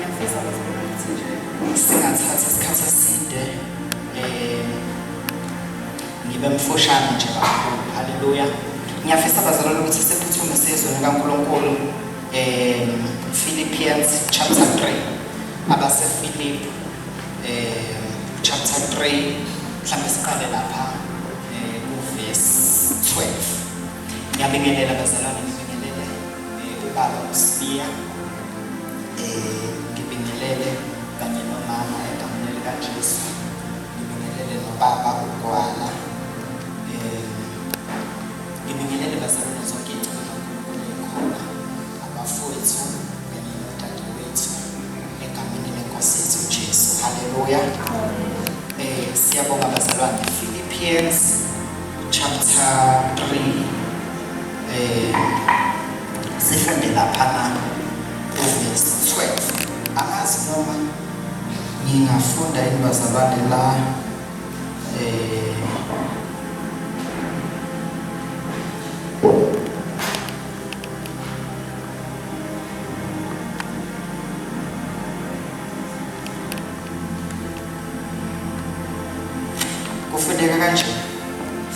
Ngiyafisa bazalwane ukuthi nje singathatha isikhathi eside eh ngibe mfushane nje kakhulu. Haleluya. Ngiyafisa bazalwane ukuthi siphuthume siyezweni kaNkulunkulu eh Philippians chapter 3 abase Philip eh chapter 3 mhlawumbe siqale lapha eh ku verse 12. Ngiyabingelela bazalwane ngibingelele eh, ubaba uSibiya eh ngibingelele kanye nomama egameni likaJesu ngibingelele nobaba uGwala eh ngibingelele bazalwane zonke iy'nceku kaNkulunkulu ey'khona abafowethu kanye nodadewethu egameni lenkosi yethu uJesu. Haleluya. Eh siyabonga bazalwane. Philippians chapter 3 eh sifunde laphana uverse 12. Angazi noma ngingafunda yini bazalwane la eh Kufundeka kanje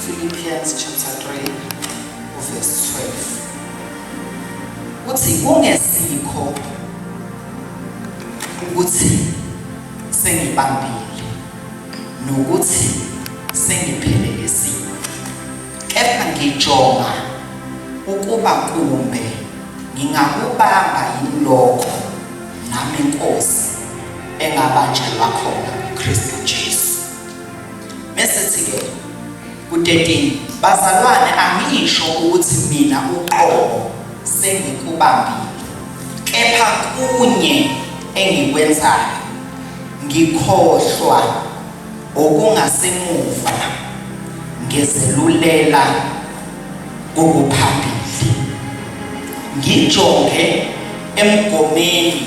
Philippians chapter 3 uverse 12 uthi kungesikho ukuthi sengibambile nokuthi sengiphelelisiwe kepha ngijonga ukuba kumbe ngingakubamba yini lokho nami Nkosi engabanjelwa khona kuKristu Jesu. Mesithi-ke ku-13 bazalwane angisho ukuthi mina uqobo sengikubambile kepha kunye engikwenzayo ngikhohlwa okungasemuva ngezelulela kokuphambili ngijonge emgomeni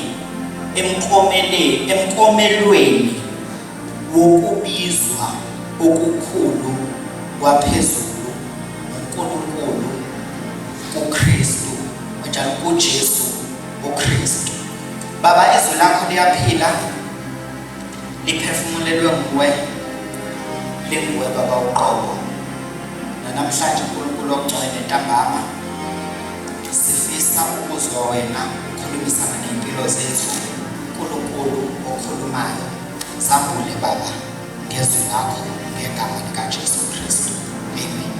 emkomeleni emkomelweni wokubizwa okukhulu kwaphezulu nguNkulunkulu kuKristu njalo kuJesu uKristu. Baba, izwi lakho liyaphila liphefumulelwe nguwe linguwe baba uqobo nanamhlanje uNkulunkulu ongcwele ntambama sifisa ukuzwa wena ukhulumisana ney'mpilo zethu uNkulunkulu okhulumayo zambule baba ngezwi lakho ngegama likaJesu Kristu amen.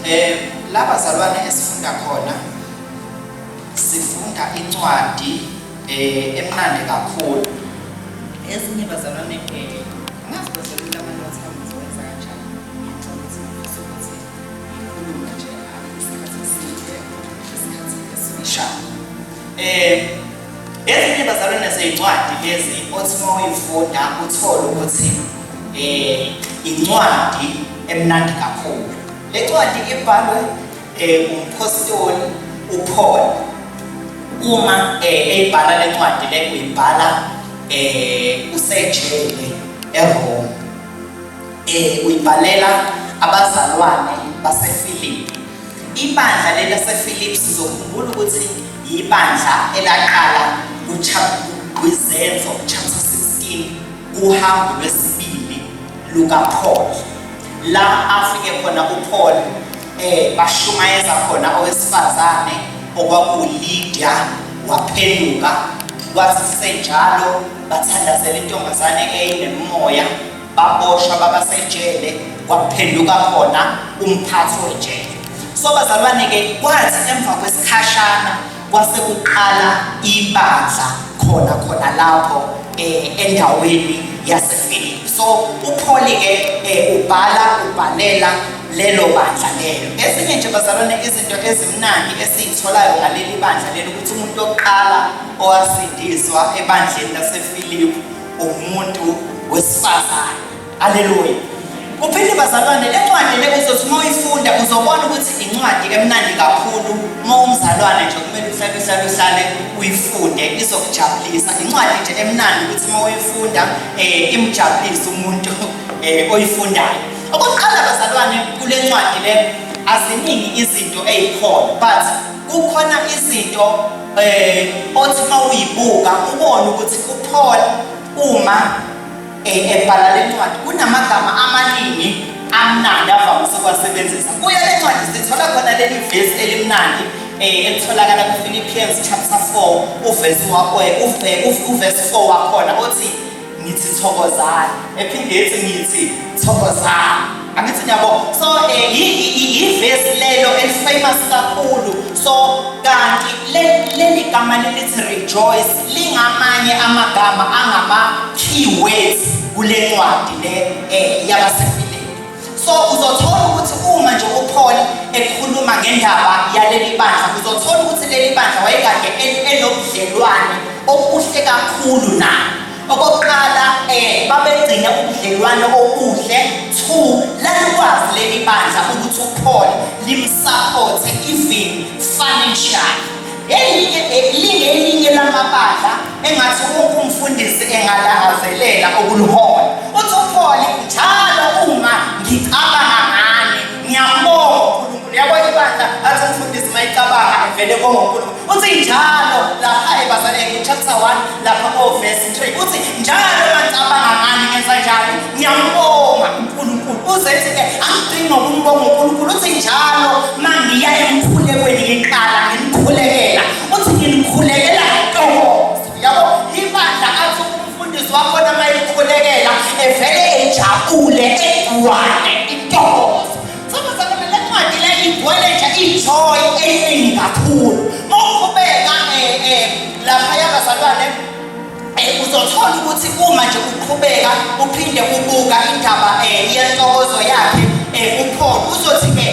Eh laba zalwane esifunda khona sifunda incwadi eh emnandi kakhulu ezinye bazalwane eh angazi bazalwane amanothi ami ngizowenza kanjani ngicela ukuthi ngifisa ukuthi ngikhulume nje isikhathi eside isikhathi esifishane eh ezinye bazalwane zeyincwadi lezi othi uma uyifunda uthole ukuthi eh incwadi emnandi kakhulu le ncwadi ibhalwe eh umphostoli uPaul uma eh, eyibhala lencwadi le uyibhala eh usejele eRome eh uyibhalela abazalwane baseFilipi ibandla leli laseFilipi sizokhumbula ukuthi ibandla elaqala kwizenzo chapter 16 kuhambo lwesibili lukaPaul la afike khona uPaul eh bashumayeza khona owesifazane okwakuLydia waphenduka kwathi kusenjalo bathandazela intombazane eyinemoya baboshwa babasejele kwaphenduka khona umphathi wejele so bazalwane ke kwathi emva kwesikhashana kwase kuqala ibandla khona khona lapho eh, endaweni yaseFilipi so uPaul ke eh, ubhala ubhalela lelo bandla lelo ezinye nje bazalwane izinto ezimnandi esiyitholayo ngaleli bandla lelo ukuthi umuntu oqala owasindiswa ebandleni laseFilipi umuntu wesifazane Haleluya. Kuphinde bazalwane le ncwadi le uzothi uma uyifunda uzobona ukuthi incwadi emnandi kakhulu uma umzalwane nje kumele uhlale uhlale uhlale uyifunde izokujabulisa. Incwadi nje emnandi ukuthi uma uyifunda eh imjabulise umuntu eh oyifundayo. Okokuqala bazalwane kule ncwadi le aziningi izinto ezikhona but Kukhona izinto othi mawuyibuka ubone ukuthi uPaul uma ebhala le ncwadi kunamagama amaningi amnandi avamise ukuwasebenzisa. Kuyo le ncwadi sithola khona leli vesi elimnandi elitholakala ku-Philippians chapter 4 uvesi uvesi 4 wakhona othi ngithi thokozani, ephinde ethi ngithi thokozani. Angithi niyabo? So ivesi lelo elifamous kakhulu. So kanti leli gama lelithi rejoice lingamanye amagama angama key words kule ncwadi le yabaseFilipi. So uzothola ukuthi uma nje uPaul ekhuluma ngendaba yaleli bandla, uzothola ukuthi leli bandla wayekade enobudlelwane obuhle kakhulu nalo. Okokuqala, babegcina ubudlelwane obuhle. Two, lalikwazi leli bandla ukuthi uPaul limsupporte even financially. Elinye lingelinye lamabandla engathi wonke umfundisi engalangazelela ukulihola. Uthi uPaul, njalo uma ngicabanga ngani ngiyambonga uNkulunkulu. Yabo ibandla athi umfundisi mayicabanga evele bonga uNkulunkulu. Uthi njalo lapha ebazaleni ku-chapter 1 lapha ko-verse 3 uthi njalo uma ngicabanga ngani ngenza njani ngiyambonga uNkulunkulu. Uze ethi-ke angidingi ngokumbonga uNkulunkulu, uthi njalo uma ngiya emkhulekweni ngiqala ngimkhulekela, uthi ngimkhulekela ngentokozo. Yabo ibandla athi umfundisi wakhona uma elikhulekela evele ejabule egcwale intokozo. Sokuzalwane le ncwadi le igcwele nje ijoy eningi kakhulu. Uma uqhubeka laphaya bazalwane uzothola ukuthi uma nje uqhubeka uphinde ubuka indaba yentokozo yakhe uPaul uzothi-ke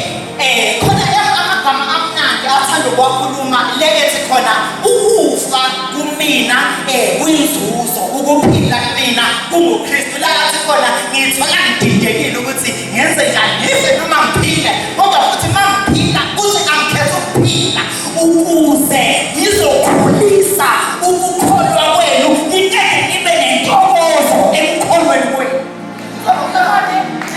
khona amagama amnandi athanda ukuwakhuluma le ethi khona ukufa kumina kuyinzuzo, ukuphila kumina kunguKristu. La athi khona ngithola ngididekile ukuthi ngenze njani, ngife noma ngiphile, kodwa futhi uma ngiphila kuthi angikhethe ukuphila ukuze ngizokhulisa ukukholwa kwenu, ngingeke ngibe nentokozo emkholweni kwenu.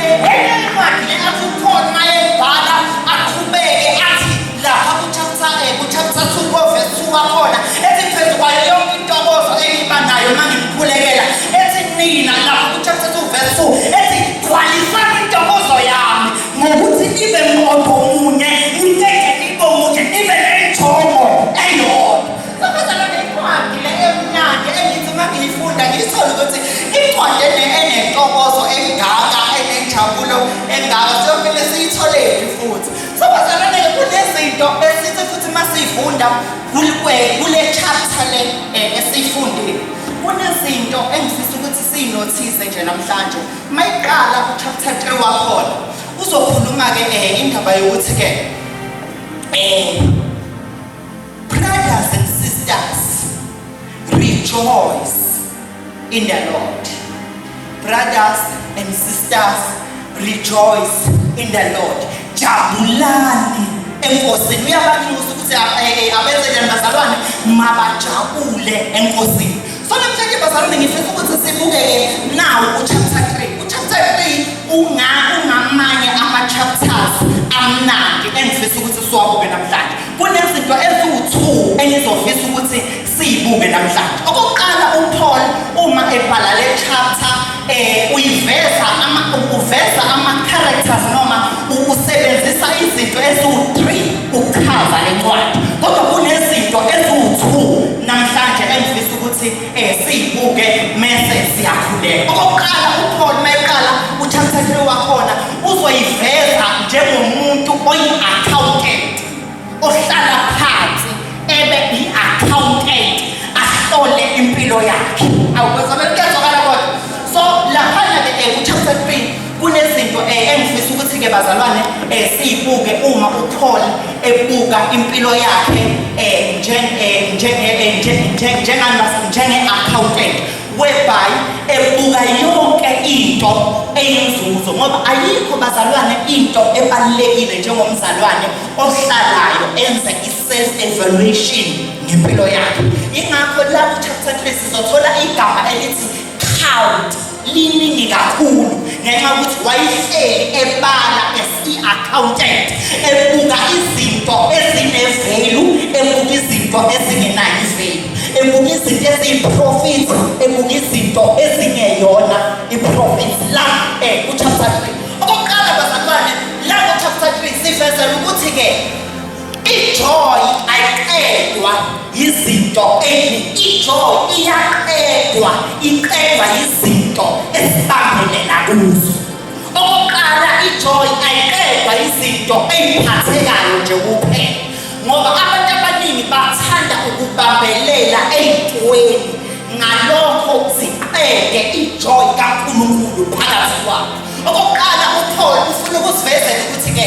Enye incwadi le athi uPaul mayebhala aqhubeke athi lapha ku-chapter 2 ko-verse 2 wakhona ethi phezu kwayo yonke intokozo engiba nayo uma ngimkhulekela, ethi nina lapha ku-chapter 2 verse 2 ethi gcwalisani intokozo yami ngokuthi nibe mqondo munye, niteke nibe munye, nibe nenjongo eyodwa. Sokuzalwane incwadi le emnandi engithi uma ngiyifunda ngiyithole ukuthi incwadi enentokozo engaka, enenjabulo engaka, siyofile siyitholephi futhi. Sokuzalwane kunezinto esithi futhi uma siyifunda kule chapter le esiyifundile, kunezinto engifisa ukuthi siyinothise nje namhlanje. Mayiqala ku-chapter 3 wakhona uzokhuluma-ke indaba yokuthi-ke brothers and sisters rejoice in the Lord. Brothers and sisters rejoice in the Lord. Jabulani enkosini. Uyabanxusa ukuthi abenze njani bazalwane, mabajabule enkosini. So namhlanje bazalwane ngifisa ukuthi sibuke-ke nawu u-chapter 3. U-chapter 3 ungamanye ama-chapters amnandi engifisa ukuthi siwabuke namhlanje. Kunezinto eziwu-2 engizofisa ukuthi siyibuke namhlanje. Okokuqala, uPaul uma ebhala le chapter uyiveza uveza ama-characters noma usebenzisa izinto eziwu-3 ukuchaza le ncwadi, kodwa kunezinto eziwu-2 namhlanje engifisa ukuthi siyibuke mese siyakhuleka. Okokuqala, uPaul mayeqala u-chapter 3 wakhona uzoyiveza njengomuntu oyi-accountant ohlala phansi ebe i-accountant ahlole impilo yakhe. Awukwezabela kuyazwakala kodwa. So laphana-ke ku-chapter 3 kunezinto engifisa ukuthi-ke bazalwane siyibuke uma uPaul ebuka impilo yakhe njenge-accountant, whereby ebuka yonke into eyinzuzo, ngoba ayikho bazalwane into ebalulekile njengomzalwane ohlalayo enze i-self evaluation ngempilo yakhe. Ingakho la ku-chapter 3 sizothola igama elithi count. Liningi kakhulu ngenxa yokuthi wayehleli ebala as i-accountant, ebuka izinto ezine-value, ebuka izinto ezingenayo i-value, ebuka izinto eziyi-profit, ebuka izinto ezingeyona i-profit. La ku-chapter 3, okokuqala bazalwane, la ku-chapter 3 sivezela ukuthi-ke i-joy ayiqedwa yizinto eziningi. I-joy iyaqedwa, iqedwa yizinto esibambelela kuzo. Okokuqala, i-joy ayiqedwa yizinto ey'phathekayo nje kuphela, ngoba abantu abaningi bathanda ukubambelela ey'ntweni, ngalokho ziqede i-joy kaNkulunkulu phakathi kwabo. Okokuqala, uPaul ufuna ukusivezela ukuthi-ke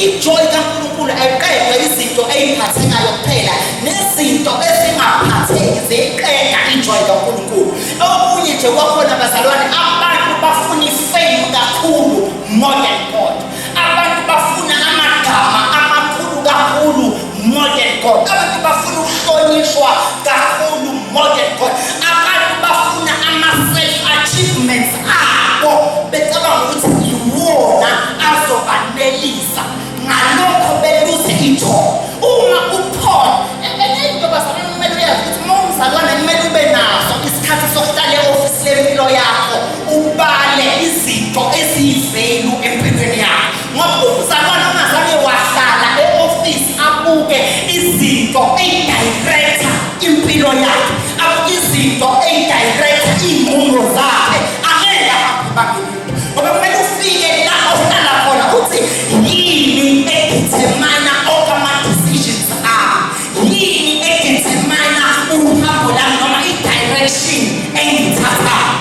i-joy kaNkulunkulu ayiqedwe izinto ey'phathekayo kuphela, nezinto ezingaphatheki ziyiqeda i-joy kaNkulunkulu. Okunye nje kwakhona bazalwane, abantu bafuna i-fame kakhulu more than God. Abantu bafuna amagama amakhulu kakhulu more than God. Abantu bafuna ukuhlonishwa kakhulu more than God. Abantu bafuna ama-self achievements abo, becabanga ukuthi iwona azobanelisa, ngalokho beluze i-joy. Uma uPaul, enye into bazalwane, kumele uyazi ukuthi uma umzalwane kumele ube naso isikhathi sokuhlala e-ofisi lempilo yakho, ubale izinto eziyi-value empilweni yakho, ngoba umzalwane ongazange wahlala e-ofisi abuke izinto eyi-directa impilo yakhe, abuke izinto eyi-directa iy'nqumo zakhe, angeke ahambe ibanga elide, ngoba kumele ufike la ohlala khona uthi, yini e-determina onke ama-decisions ami? Yini e-determina uhambo lami noma i-direction engiyithathayo?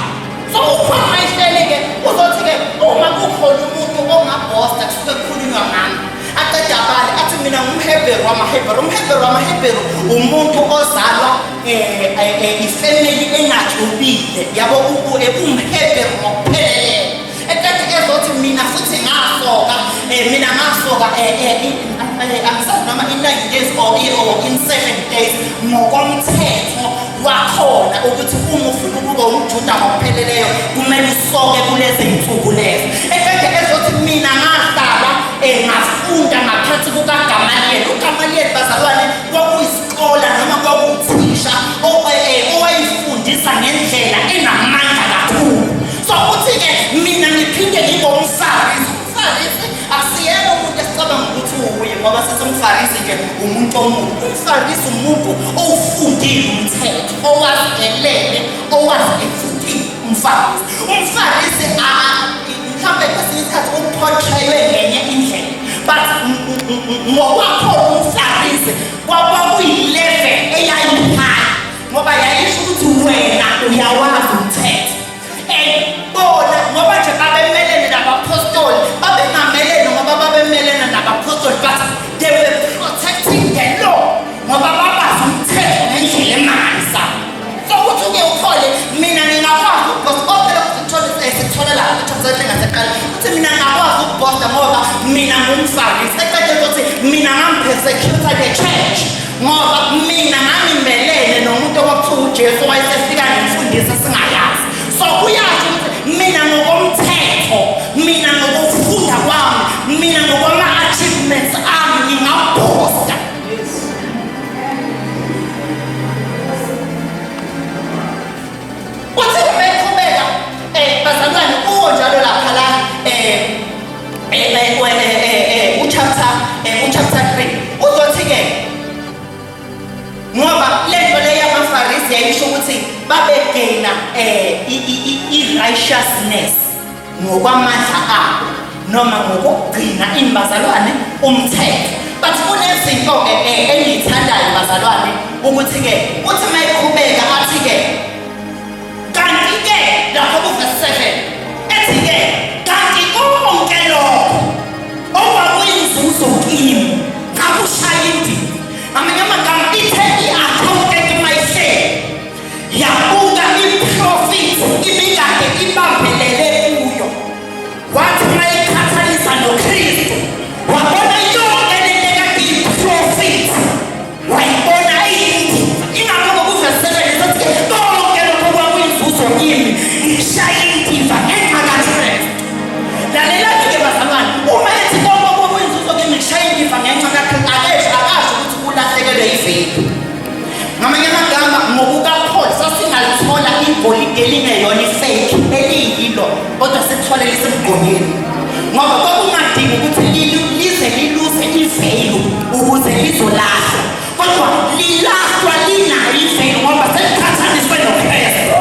So ukhona mayihlele-ke, uzothi-ke uma kukhona umuntu onga-boasta, kusuke kukhulunywa ngami. Aqeda abale athi, mina ngumHebheru wamaHebheru. UmHebheru wamaHebheru umuntu ozalwa ifemeli engaxubile, yabo, umHebheru ngokupheleleyo. Eqeda ezothi, mina futhi ngasoka, mina ngasoka, angisazi noma in 9 days or in 7 days, ngokomthetho wakhona, ukuthi uma ufuna ukuba umJuda ngokupheleleyo kumele usoke kulezi iy'nsuku lezo. Eqede ezothi, mina ngahlala, ngafunda ngaphansi kukaGamaliyeli. UGamaliyeli bazalwane kwakuyisikola noma kwakuwuthisha owayefundisa ngendlela enamandla kakhulu. So uthi-ke, mina ngiphinde ngibe umFarisi. UmFarisi akusiyena umuntu esicabanga ukuthi uwuye, ngoba sithi umFarisi nje umuntu omubi. UmFarisi umuntu owufundile umthetho, owazielele, owazi everything. UmFarisi mhlawumbe kwesinye isikhathi u-portraywe ngenye indlela, but ngokwakho umFarisi kwakuyi-level eyayi-high, ngoba yayisho ukuthi wena uyawazi umthetho. And bona ngoba nje babemelene nabapostoli, babengamelene ngoba babemelene nabapostoli, but they were protecting the law, ngoba babazi umthetho ngendlela emangalisayo. So uthi-ke uPaul, mina ngingakwazi uku-boasta konke lokhu sikuthole, sikuthola lapha ku-chapter ngaseqala. Uthi, mina ngingakwazi uku-boasta ngoba mina ngumFarisi. Eqede ukuthi, mina ngam-persecute the church, ngoba mina ngangimelene nomuntu okwakuthiwa uJesu, wayesefika nemfundiso esingayazi. So uyasho ukuthi mina ngokomthetho, mina ngokufunda kwami, mina ngokwama-achievements ami nginga-boasta. Uthi beqhubeka, bazalwane, kuwo njalo lapha la u-chapter 3, uzothi ke, ngoba lento le yamaFarisi yayisho ukuthi babe-gaina i-righteousness ngokwamandla abo noma ngokugcina ini bazalwane, umthetho. But kunezinto-ke engiyithandayo bazalwane, ukuthi-ke uthi uma eqhubeka athi-ke, kanti-ke lapho kuvesi 7 ethi-ke, kanti konke lokho okwakuyinzuzo kimi ngakushaya indiva. Ngamanye amagama, ithe i-accountant mayihleli yabuka i-profit ibikade ibambelele kuyo, wathi mayiqhathanisa noKristu, wabona yonke lento ekade iyi-profit, wayibona iyindiva. Ingakho kuvesi igolide elingeyona ifake eliyilo kodwa sikuthole lisemgqonyeni ngoba kwakungadingi ukuthi lize liluze ivelu ukuze lizolahlwa kodwa lilahlwa linayo ivelu ngoba seliqhathaniswe noKristu.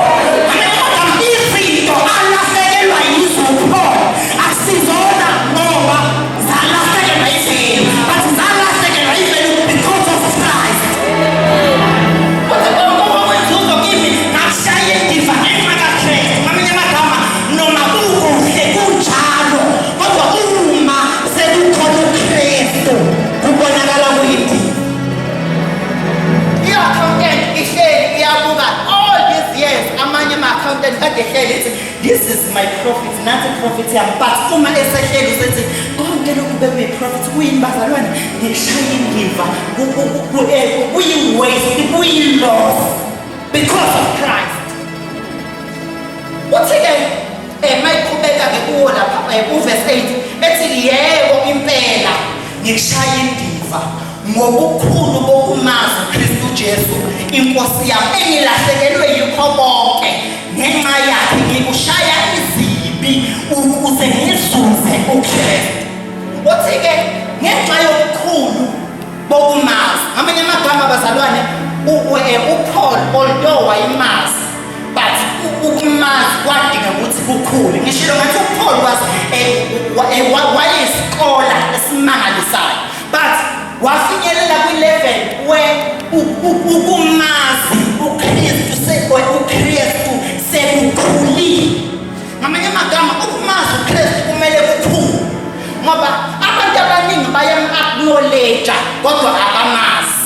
Izinto alahlekelwa yizo uPaul akusizona ngoba zalahlekelwa ivelu, but zalahlekelwa ivelu because of Christ. Uthi konke okwenzuzo kimi ngakushaya indiva ngenxa kaKristu. Ngamanye amagama noma kukuhle kunjalo, kodwa uma sekukhona uKristu kubonakala kuyindiva. I-accountant ihleli iyabuka all these years, amanye ama-accountant kade ehleli ithi this is my profit, nansi i-profit yami, but uma esehleli usethi konke lokhu bekuyi-profit, kuyini bazalwane? Ngishaya indiva, kuyi-waste, kuyi-loss because of Christ. Uthi-ke mayiqhubeka-ke kuwo lapha uvesi 8 ethi yebo impela ngikushaya indiva ngobukhulu bokumazi uKristu Jesu inkosi yami engilahlekelwe yikho konke ngenxa yakhe ngikushaya izibi ukuze ngizuze uKristu. Uthi-ke ngenxa yobukhulu bokumazi, ngamanye amagama bazalwane, uPaul although wayimazi, but ukumazi kwadinga ukuthi kukhule. Ngishilo ngathi uPaul was wayeyisikola esimangalisayo, but wafinyelela kwi-level where ukumazi uKristu sekukhulile. Ngamanye amagama ukumazi uKristu kumele kukhule, ngoba abantu abaningi bayam-acknowledge kodwa abamazi.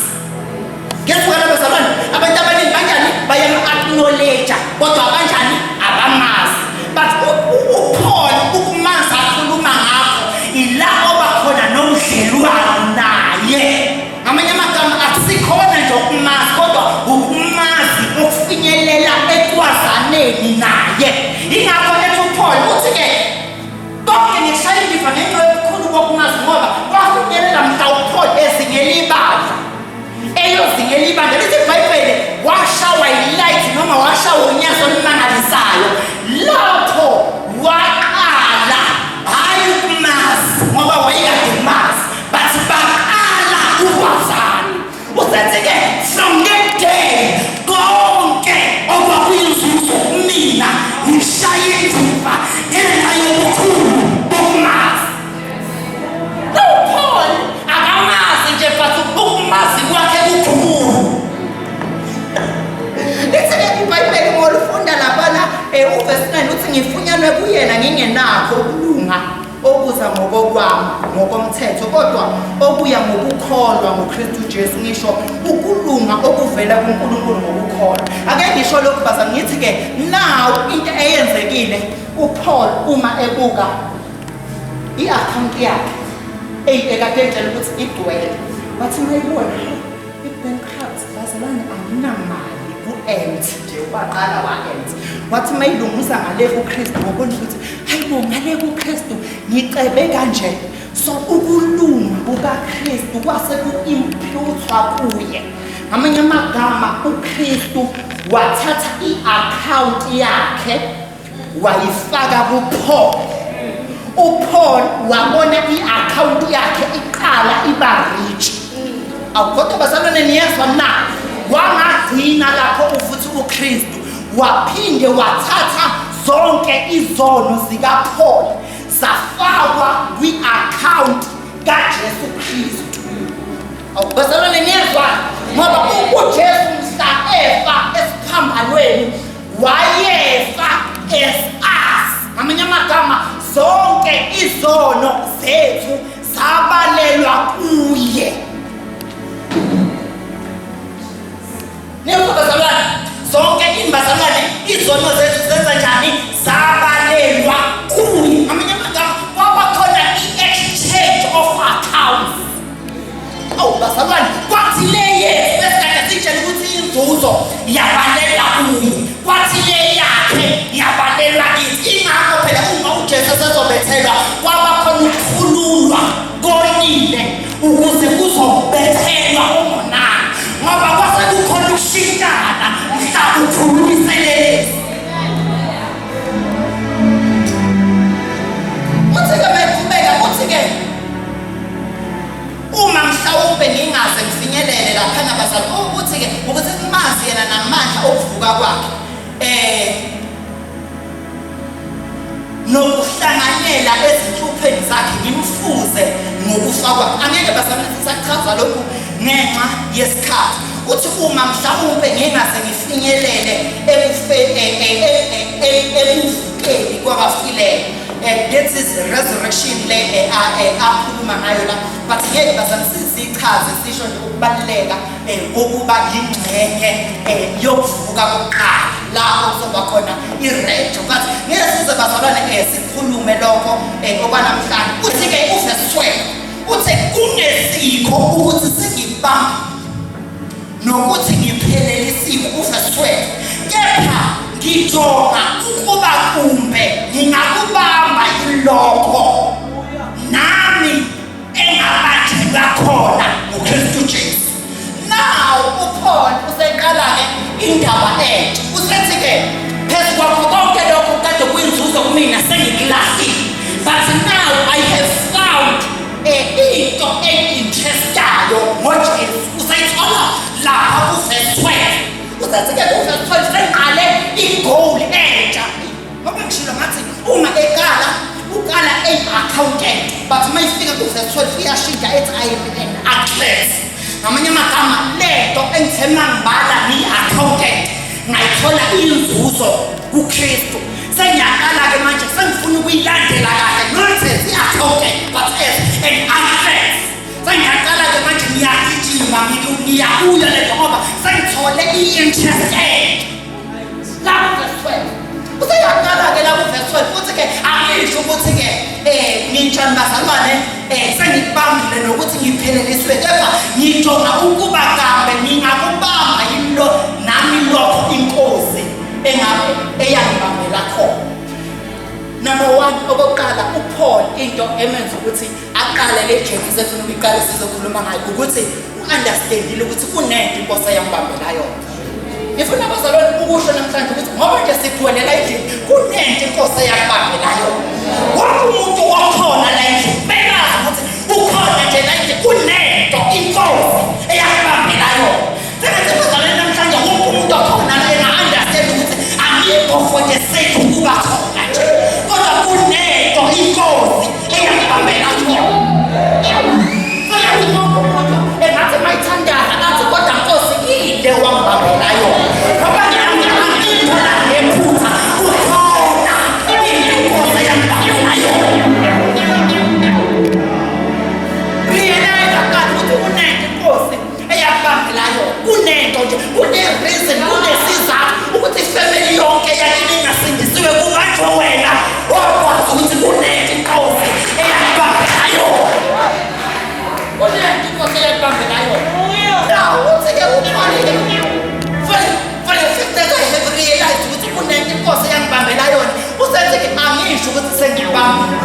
Ngiyazwakala bazalwane, abantu abaningi banjani? Bayam-acknowledge kodwa abanjani? Abamazi. But uPaul ukumazi akhuluma ngakho ila oba khona nomdlelwano naye. Ngamanye amagama akusikhona nje ukumazi, kodwa ukumazi ukufinyelela ekwazaneni naye. Ingakho ethi uPaul uthi-ke konke ngikushaya indiva ngenxa yobukhulu bokumazi, ngoba kwafinyelela mhla uPaul ezingela ibandla, eyozingela ibandla. Lithi iBhayibheli washawa yi-light noma washawa unyazi olumangalisayo lapho waqala hhayi ukumazi ngoba wayekade emazi, but baqala ukwazana. Usethi-ke from that day konke okwakuyinzuzo kumina ngishaye indiva ngenxa yobukhulu bokumazi. UPaul akamazi nje, but ukumazi kwakhe kukhulu. Lithi-ke iBhayibheli ngolufunda laphana uvesi 9 uthi ngifunyanwe kuyena ngingenakho ukulunga okuza ngokokwami ngokomthetho, kodwa okuya ngokukholwa ngoKristu Jesu, ngisho ukulunga okuvela kuNkulunkulu ngokukholwa. Ake ngisho lokhu bazalwane, ngithi-ke now into eyenzekile uPaul uma ebuka i-akhawunti yakhe ekade etshela ukuthi igcwele, wathi mayibona i-bankrupt bazalwane, anginamali ku-empty nje, waqala wa-empty. Wathi mayilunguza ngale kuKristu wabona ukuthi hayibo, ngale kuKristu ngicebe kanje. So ukulunga kukaKristu kwase ku-imputhwa kuye. Ngamanye amagama uKristu wathatha i-akhawunti yakhe wayifaka kuPaul. uPaul wabona i-akhawunti yakhe iqala iba rich. Awukodwa bazalwane, niyezwa na? Wangagcina lapho futhi uKristu waphinde wathatha zonke izono zikaPaul zafakwa kwi-akhawunti kaJesu Kristu. Awubazalwane, niyezwa? Ngoba uJesu mhla efa esiphambanweni wayefa as us. Ngamanye amagama zonke izono zethu zabalelwa kuye. Niyezwa bazalwane, zonke imbazalwane izono zethu zenza njani? Zabalelwa kuye. Ngamanye amagama kwaba khona i-exchange of accounts. Awu bazalwane, kwathi le yethu besikade sitshela ukuthi inzuzo yabalelwa kuye, kwathi le yakhe yabalelwa kithi. Ingakho phela uma uJesu esezobethelwa kwaba khona ukukhululwa konile ukuze kuzobethelwa umonakalo, ngoba kwase kukhona ukushintshana mhla kukhuluma iselelesi. ngimazi yena namandla okuvuka kwakhe nokuhlanganyela ezinhlupheni zakhe ngimfuze ngokufa kwakhe. Angeke bazalwane sisachaza lokhu ngenxa yesikhathi. Uthi uma mhlawumpe ngingaze ngifinyelele ekuvukeni kwabafileyo. This is resurrection le akhuluma ngayo la, but ngeke bazalwane sizichaze, sisho nje ukubaluleka kokuba yingxenye yokuvuka kokuqala lapho kuzoba khona i-rapture. But ngeke size bazalwane sikhulume lokho okwanamhlanje. Uthi-ke uvesi 12 uthi kungesikho ukuthi sengibambile nokuthi ngiphelelisiwe, uvesi 12, kepha ngijonga ukuba kumbe ngingakubamba yilokho nami engabanjelwa khona nguKristu Jesu. Now uPaul useqala-ke indaba entsha, usethi-ke phezu kwakho konke lokho kade kuyinzuzo kumina sengikulahlile, but now I have found into e-interestayo ngoJesu. Usayithola lapha kuvesi 12. Usethi-ke kuvesi 12 sengiqale i-goal entsha, ngoba ngishilo ngathi uma eqala uqala eyi-accountant, but uma ifika kuvesi 12 iyashintsha ethi I am an athlete. Ngamanye amagama, lento engithe mangibala ngiyi-accountant ngayithola inzuzo kuKristu, sengiyaqala-ke manje sengifuna ukuyilandela kahle, not as i-accountant but as an athlete. Sengiyaqala-ke manje ngiyagijima, ngiyakuyo lento ngoba sengithole i-interest entsha. Lapho verse 12 useyaqala-ke, lapho verse 12 futhi-ke angisho ukuthi-ke ngitshani bazalwane sengikubambile nokuthi ngiphelelisiwe, kepha ngijonga ukuba kambe ngingakubamba yilo nami lokho inkosi engabe eyangibambela khona. Number one, okokuqala uPaul into emenza ukuthi aqale le journey sefuna ukuyiqala sizokhuluma ngayo ukuthi u-understandile ukuthi kunento inkosi eyambambela yona. Ngifuna abazalwane ukusho namhlanje ukuthi ngoba nje sigcwelela endlini, kunento inkosi eyakubambela yona. Wonke umuntu okhona la endlini bekazi ukuthi ukhona nje la endlini, kunento inkosi eyakubambela yona. Sengathi bazalwane namhlanje wonke umuntu okhona la enga-understand ukuthi angikho for the sake ukuba khona nje, kodwa kunento inkosi eyakubambela khona. Sengathi wonke umuntu engathi mayithandaza athi kodwa Nkosi ile wangibambela yona, ngoba angikho la ngephutha, kukhona into inkosi eyangibambela yona. Realize kuqala ukuthi kunento inkosi eyakubambela yona, kunento nje, kune-reason, kunesizathu ukuthi ifamily yonke yakini ingasindisiwe kubanjwe wena wakwazi ukuthi kunento inkosi eyakubambela yona, kunento inkosi eyakubambela yona. Now uthi-ke uPaul-ke for the fact that I have realized ukuthi kunento inkosi eyangibambela yona, usethi-ke angisho ukuthi sengibambile,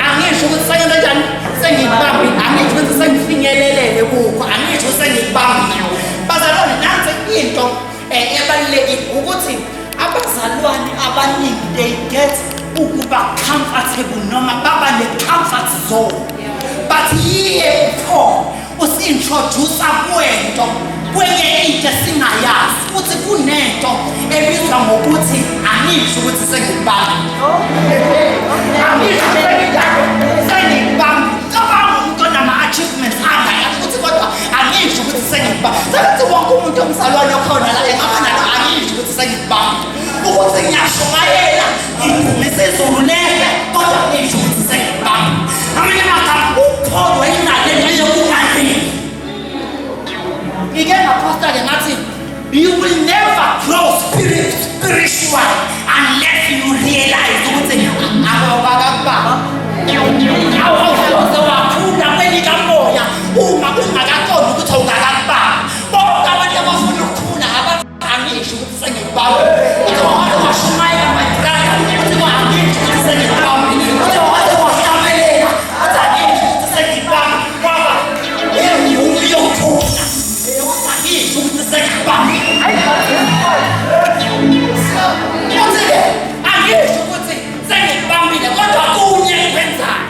angisho ukuthi sengenze njani, sengibambile, angisho ukuthi sengifinyelelele kukho, angisho ukuthi sengibambile. Bazalwane, nansi into ebalulekile ukuthi abazalwane abaningi they get ukuba comfortable noma baba ne-comfort zone, but yiye uPaul usi-introduce kwento kwenye into esingayazi futhi kunento ebizwa ngokuthi angisho ukuthi sengikubambile, angisho sengikubambile. Cabanga umuntu onama-achievements angaka futhi kodwa angisho ukuthi sengikubambile. Sengathi wonke umuntu omzalwane okhona la engaba nalo, angisho ukuthi sengikubambile, ukuthi ngiyashumayela ngidumisa izulu lehle, kodwa angisho ukuthi sengikubambile. Ngamanye amagama uPaul wayinalento yokungalimi. Ngike ngaphosta-ke ngathi you will never grow spiritual unless you realize ukuthi awukakakubaba, awusoze wakhula kwelikamoya uma ungakaqondi ukuthi awukakakubaba. Bonke abantu abafuna ukukhula angisho ukuthi sengikubambile. Uthi waze washumayela, my brother, uthi angisho ukuthi sengikubambile. Uthi waze wahlabelela, uthi angisho ukuthi sengikubambile, ngoba imvumi yokukhula angisho ukuthi sengikubambile. Uthi-ke angisho ukuthi sengikubambile, kodwa kunye ngikwenzayo.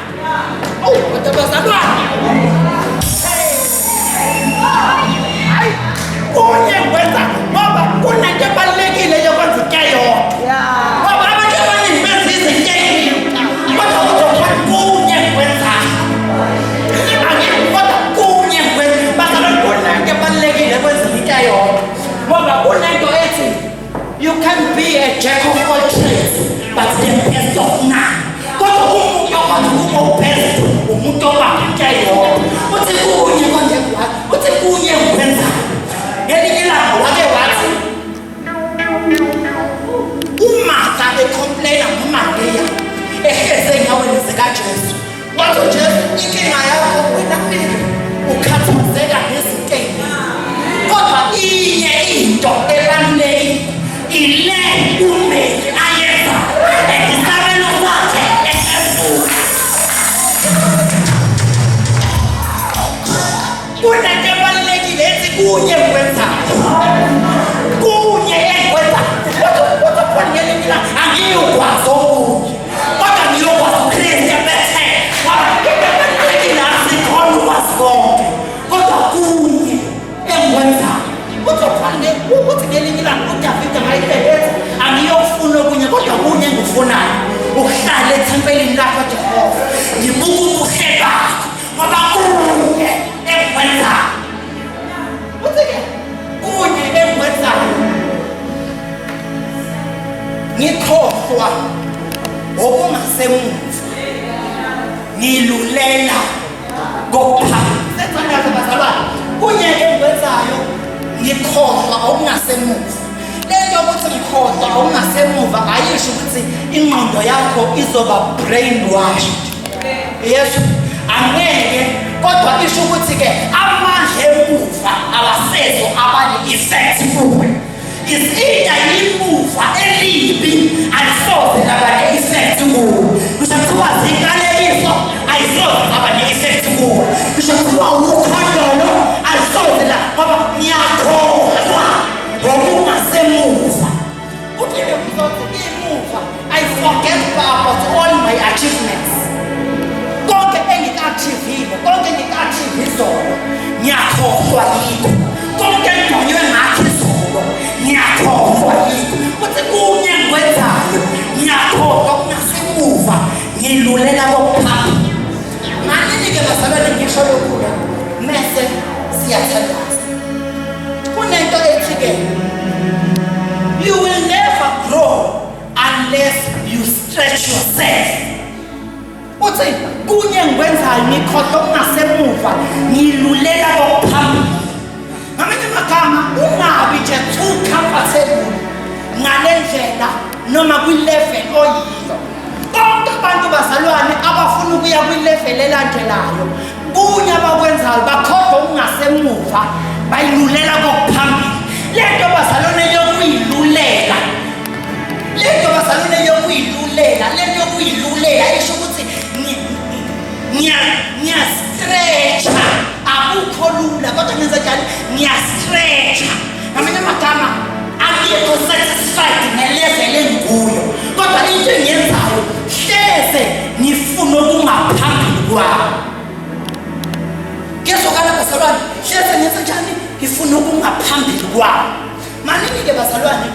Oh, kodwa bazalwane, kunye ngikwenzayo ngoba Ngoba kunento ethi you can be a jack of all trades but the best of none. Kodwa umuntu okwazi ukuba ubest umuntu obamba into eyodwa. Uthi kunye konje uthi kunye ngikwenzayo. Ngelinye ilanga wake wathi uMartha ecomplaina ngoMariya ehlezi enyaweni zikaJesu. Wathi uJesu inkinga yakho wena Mary ukhathazeka ngezinto ey'ningi. Kodwa inye into ebalulekile ile uMary ayenza and isabelo sakhe esevuka. Kunento ebalulekile ethi kunye engikwenzayo. Kunye engikwenzayo. Kodwa Paul ngelinye ilanga angiyukwazi okunye. Kodwa ngiyokwazi uKristu ebethe. Ngoba into ebalulekile asikhona ukwazi konke. Kodwa kunye engikwenzayo. Uthi Paul uthi ngelinye ilanga uDavide wayehleli ethi angiyokufuna okunye kodwa kunye engikufunayo ukuhlala ethempelini lakho Jehova. Ngibuka ubuhle bakho. Ngoba kunye engikwenzayo. Uthi-ke kunye engikwenzayo. Ngikhohlwa okungasemuva. Ngilulela kokuphambili. Sethandaza bazalwane. Kunye engikwenzayo ngikhohlwa okungasemuva. Lento yokuthi ngikhohlwa okungasemuva ayisho ukuthi ingqondo yakho izoba brainwashed. Yesu angeke kodwa isho ukuthi ke amandla emuva awasezo abane effect kuwe. Is either imuva elibi alisoze laba ne-effect kuwe. Kusho kuthiwa ziqalekiso ayisoze zaba ne-effect kuwe. Kusho kuthiwa ukhondolo alisoze la ngoba ngiyakhohlwa ngokungasemuva. Uphinde uzothi imuva I forget about all my achievements. Konke engikuachievile, konke engikuachieve izolo, ngiyakhohlwa yikho. Konke engigonywe ngakho izolo, ngiyakhohlwa yikho. Uthi kunye engikwenzayo, ngiyakhohlwa kungasemuva, ngilulela kokuphambili. Ngalini-ke bazalwane ngisho lokhu-ke, mese siyathandaza. Kunento ethi-ke, you will never grow unless you stretch yourself. Uthi kunye engikwenzayo ngikhohlwa okungasemuva ngilulela kokuphambili. Ngamanye amagama ungabi nje too comfortable ngale ndlela noma kwi-level oyiyo. Bonke abantu bazalwane abafuna ukuya kwi-level elandelayo kunye abakwenzayo bakhohlwa okungasemuva bayilulela kokuphambili. Lento bazalwane yokuyilulela lento bazalwane yokuyilulela lento yokuyilulela isho ukuthi ngiyastretcha akukho lula kodwa ngenza njani ngiyastretcha ngamanye amagama angikho satisfied ngelevel engikuyo kodwa into engiyenzayo hleze ngifuna okungaphambili kwami Kuyezwakala bazalwane, hleze ngenze njani? Ngifuna okungaphambili kwami. Maningi-ke bazalwane,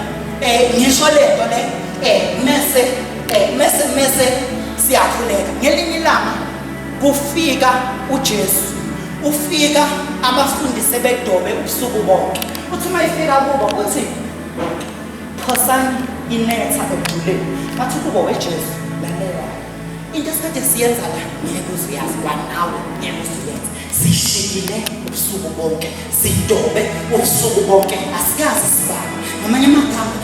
ngisho lento le mese mese mese siyakhuleka. Ngelinye ilanga kufika uJesu, ufika abafundi sebedobe ubusuku bonke. Uthi uma efika kubo uthi phosani inetha ekujuleni. Bathi kubo weJesu, lalela Into esikade siyenza la ngeke uze uyazi kwanawe ngeke uze uyenze. Sishikile ubusuku bonke, sidobe ubusuku bonke, asikaze sibambe. Ngamanye amagama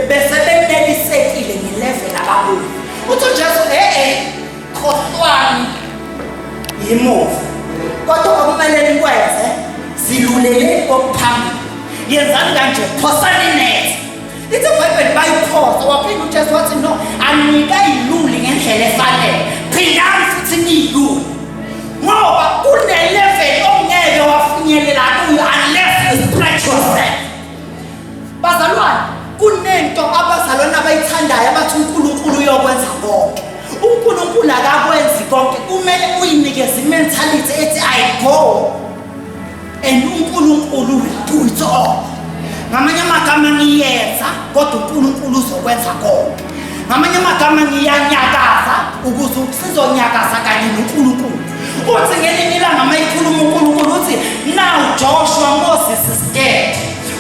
bese benelisekile ngelevel abakuyo. Uthi uJesu eh khohlwani yimuva. Kodwa okumele nikwenze ziluleleni kokuphambili. Yenzani kanje, phosani inethe. Ithi iBhayibheli bayiphosa waphinda uJesu wathi no anikayiluli ngendlela efanele phindani futhi niyilule ngoba kune-level ongeke wafinyelela kuyo unless you stretch yourself. Bazalwane, kunento abazalwane abayithandayo abathi uNkulunkulu uyokwenza konke. uNkulunkulu akakwenzi konke, kumele uyinikeze i-mentality ethi I go and uNkulunkulu will do it all. Ngamanye amagama ngiyenza kodwa uNkulunkulu uzokwenza konke. Ngamanye amagama ngiyanyakaza ukuze sizonyakaza kanye noNkulunkulu. Uthi ngelinye ilanga uma ekhuluma uNkulunkulu uthi now Joshua Moses is dead.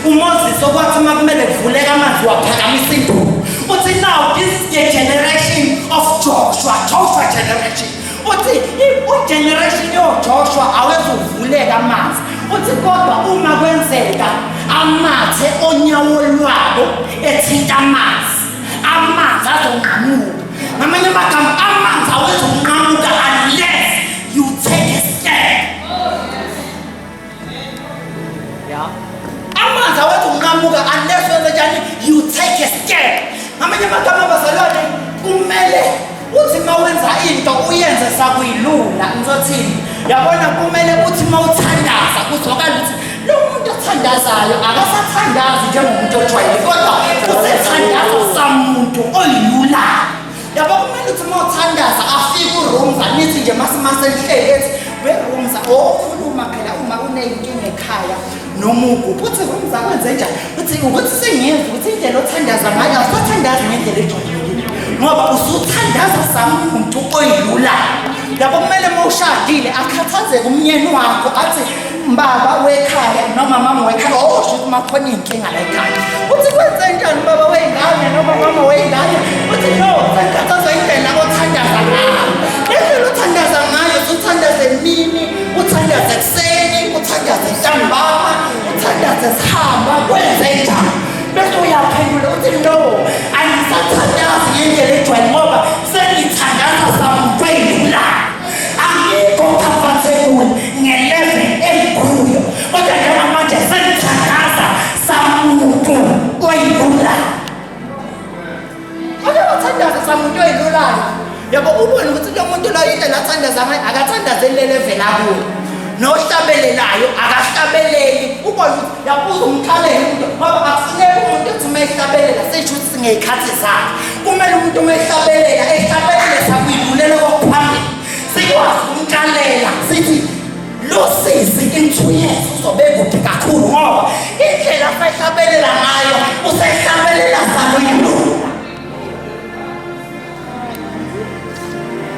uMoses uMoses okwathi uma kumele kuvuleke amanzi waphakamisa induku. Uthi now this is the generation of Joshua, Joshua generation. Uthi ugeneration yoJoshua awezuvuleka amanzi. Uthi kodwa uma kwenzeka amathe onyawo lwabo ethinta amanzi, amanzi azonqamuka. Ngamanye amagama amanzi awezokunqamuka unless you take a step. Yeah. Amanzi awezokunqamuka unless wenze njani you take a step. Ngamanye amagama bazalwane kumele uthi uma wenza into uyenze sakuyilula. Ngizothini? Yabona kumele uthi uma uthandaza kuzwakala ukuthi lo muntu othandazayo akasathandazi njengomuntu ojwayele kodwa usethandaza samuntu oyilulayo. Yabo kumele uthi uma uthandaza afike uRumza nithi nje masimase nihleli ethi weRumza okhuluma phela uma uneyinkinga ekhaya noma ukuphi uthi Rumza kwenze njani uthi ukuthi sengiyezwa ukuthi indlela othandaza ngayo awusathandazi ngendlela ejwayelekile ngoba usuthandaza samuntu oyilulayo. Yabo kumele uma ushadile akhathazeke umnyeni wakho athi baba wekhaya noma mama wekhaya oh shuthi uma khona iy'nkinga la ekhaya uthi kwenze njani baba wey'ngane noma mama wey'ngane uthi no sengikhathazwa indlela othandaza ngayo le ndlela othandaza ngayo usuthandaza emini uthandaza ekuseni uthandaza ntambama uthandaza sihamba kwenze njani bese uyaphendula uthi no angisathandazi ngendlela ejwayele ngoba sengithandaza samuntu eyilulayo angikho comfortable ngelevel engikuyo kodwa njengamanje sengithandaza samuntu oyilulayo. Ake wathandaza samuntu oyilulayo. Yabo ubone ukuthi lo muntu lo indlela athandaza ngayo akathandazeli le level akuyo. Nohlabelelayo akahlabeleli ubone ukuthi yabuza umkhalele umuntu ngoba akufuneki umuntu ethi uma ehlabelela sesho ukuthi singey'khathi zakhe. Kumele umuntu uma ehlabelela ehlabelele sakuyilulela kokuphambili. Sikwazi ukumkalela sithi lo sisi in 2 years uzobe kude kakhulu ngoba indlela asehlabelela ngayo usehlabelela sakuyilula.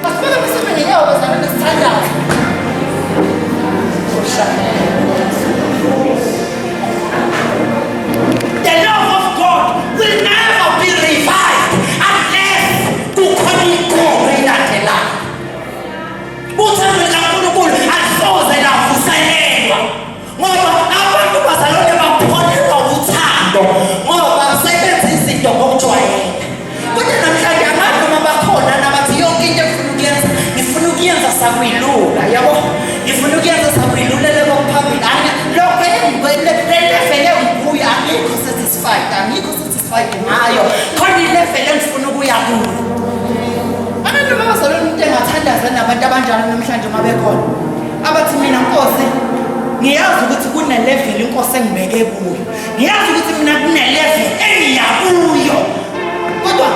Asibeke imisebenzi yawo bazalwane sithandaze. The love of God will never be revived unless kukhona inkolo elandelayo. Uthando likaNkulunkulu alisoze lavuselelwa ngoba abantu bazalwane bapholelwa uthando ngoba sebenza izinto ngokujwayela. Kodwa namhlanje angazi noma bakhona nabathi yonke into engifuna ukuyenza ngifuna ukuyenza sakuyilula yabo ngifuna ukuyenza sakuyilulele kokuphambili lokho le level engikuyo angikho satisfied angikho satisfied ngayo khona ilevel engifuna ukuya kuyo. Abantu noma bazalwane umuntu engathandaza nabantu abanjalo namhlanje uma bekhona abathi mina Nkosi ngiyazi ukuthi kune-level inkosi engibeke kuyo ngiyazi ukuthi mina kune-level engiya kuyo kodwa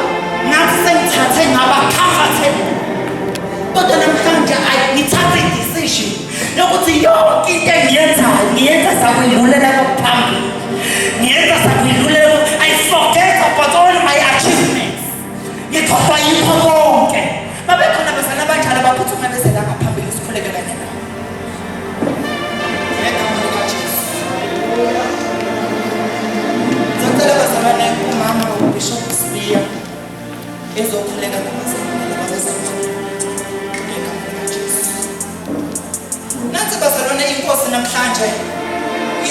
ngathi sengithathe ngaba comfortable kodwa namhlanje ngithathe i-decision yokuthi yonke into engiyenzayo ngiyenza sakuyilulela kokuphambili ngiyenza sakuyilulela. I forget about all my achievements, ngikhohlwa yikho konke. Babekhona abazali abanjalo baphuthume beze la ngaphambili sikhuleke kanye nabo ngegama likaJesu. Ngicela bazalwane umama uBishop Sibiya ezokhuleka nabazalwane nabazalwane ngegama likaJesu. Nansi bazalwane inkosi namhlanje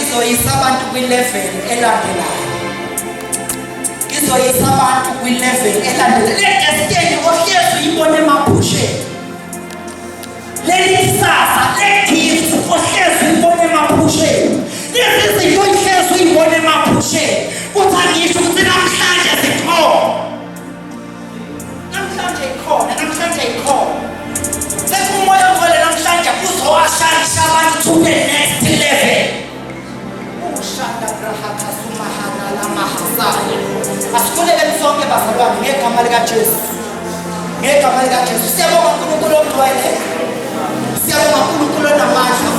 izoyisa abantu kwilevel elandelayo izoyisa abantu kwilevel elandelayo le destiny ohlezi uyibona emaphusheni leli kusasa le gift ohlezi uyibona emaphusheni lezi zinto ohlezi uyibona emaphusheni kuthi angisho ukuthi namhlanje zikhona namhlanje ikhona namhlanje ikhona sethi umoya ongcwele namhlanje uzowashayisha abantu to the next level. Ushanda brahakasumahanalamahasaye. Asikhuleke sonke bazalwane ngegama likaJesu ngegama likaJesu. Siyabonga uNkulunkulu ongcwele siyabonga uNkulunkulu onamandla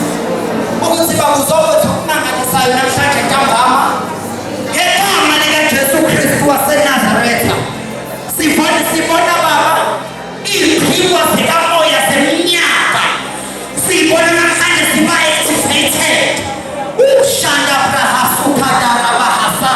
ukuthi bakuzokwenza okumangalisayo namhlanje ntambama ngegama likaJesu Kristu waseNazaretha. Sibona sibona baba iy'phiwo zikamoya zeminyaka siyibona namhlanje siba activated ushanda brahasukhadarabahasa.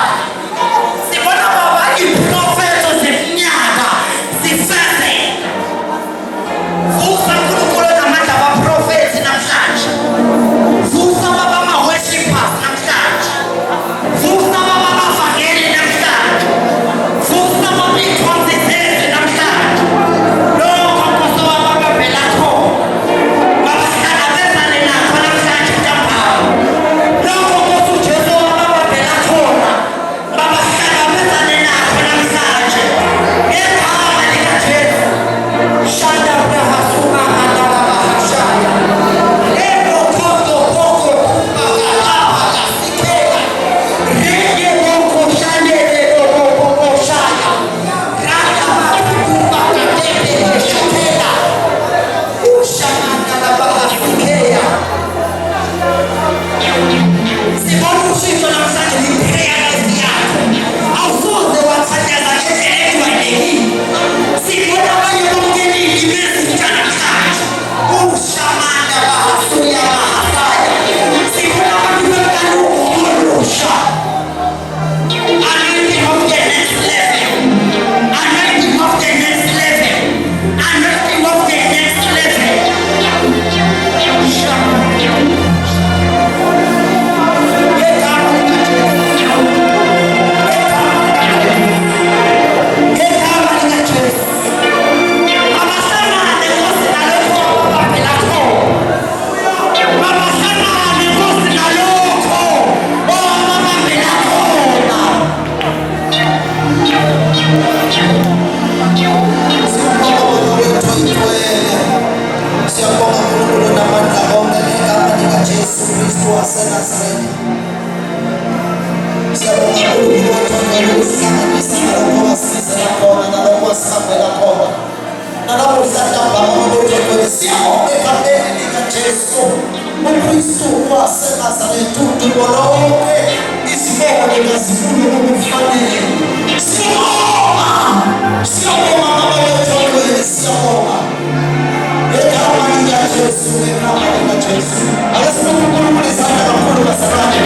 Usihlanganisa nalokho wasibizela khona, nalokho wasihambela khona. Nanamuhla ntambama babethe siyabonga egameni likaJesu uKristu waseNazaretha, udumo lonke, izibongo nekazibulo kukufanele. Siyabonga, siyabonga babethe, siyabonga ngegama likaJesu, ngegama likaJesu. Ake sibonge uNkulunkulu izandla kakhulu, bazalwane.